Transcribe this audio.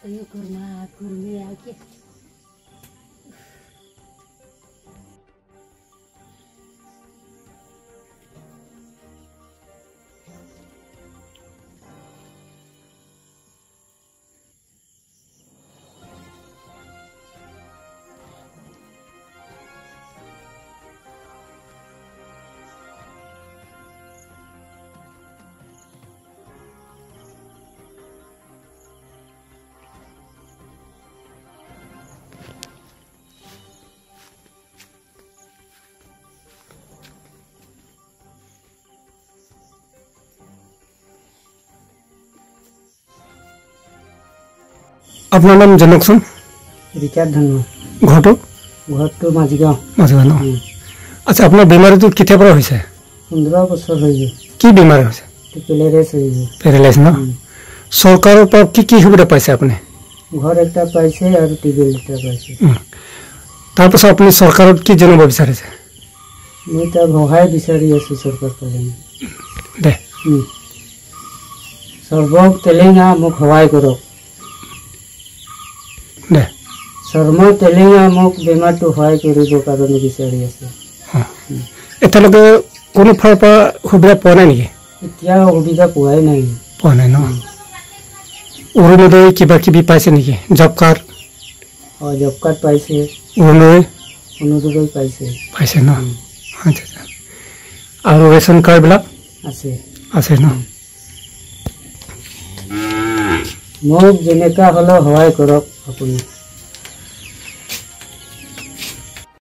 Ayo kurma, kurmi lagi. আপোনাৰ নাম জনাওকচোন। ৰিচাৰ্ড ধনু। ঘৰটো? ঘৰটো মাজগাঁও। মাজগাঁও ন? আচ্ছা, আপোনাৰ বেমাৰটো কেতিয়াৰ পৰা হৈছে? 15 বছৰ হৈ গ'ল। কি বেমাৰ হৈছে? পেৰালাইজ হৈ গ'ল। পেৰালাইজ ন? চৰকাৰৰ পৰা কি কি সুবিধা পাইছে আপুনি? ঘৰ এটা পাইছে আৰু টিউবৱেল এটা পাইছে। তাৰপাছত আপুনি চৰকাৰত কি জনাব বিচাৰিছে? মই তাক সহায় বিচাৰি আছোঁ চৰকাৰৰ পৰা। দে। সৰ্বক তেলেঙা মোক সহায় কৰক। দে। শৰ্মা তেলেঙা মোক বেমাৰটো সহায় কৰিবৰ কাৰণে বিচাৰি আছে। এতিয়ালৈকে কোনো ফালৰ পৰা সুবিধা পোৱা নাই নেকি? এতিয়া সুবিধা পোৱাই নাই। পোৱা নাই ন? অৰুণোদয় কিবা কিবি পাইছে নেকি? Job card? অঁ, জব কাৰ্ড পাইছে। অৰুণোদয়? অৰুণোদয় পাইছে। পাইছে ন? আচ্ছা আচ্ছা। আৰু ৰেচন কাৰ্ডবিলাক? আছে। আছে ন? মোক যেনেকুৱা হ'লেও সহায় কৰক আপুনি।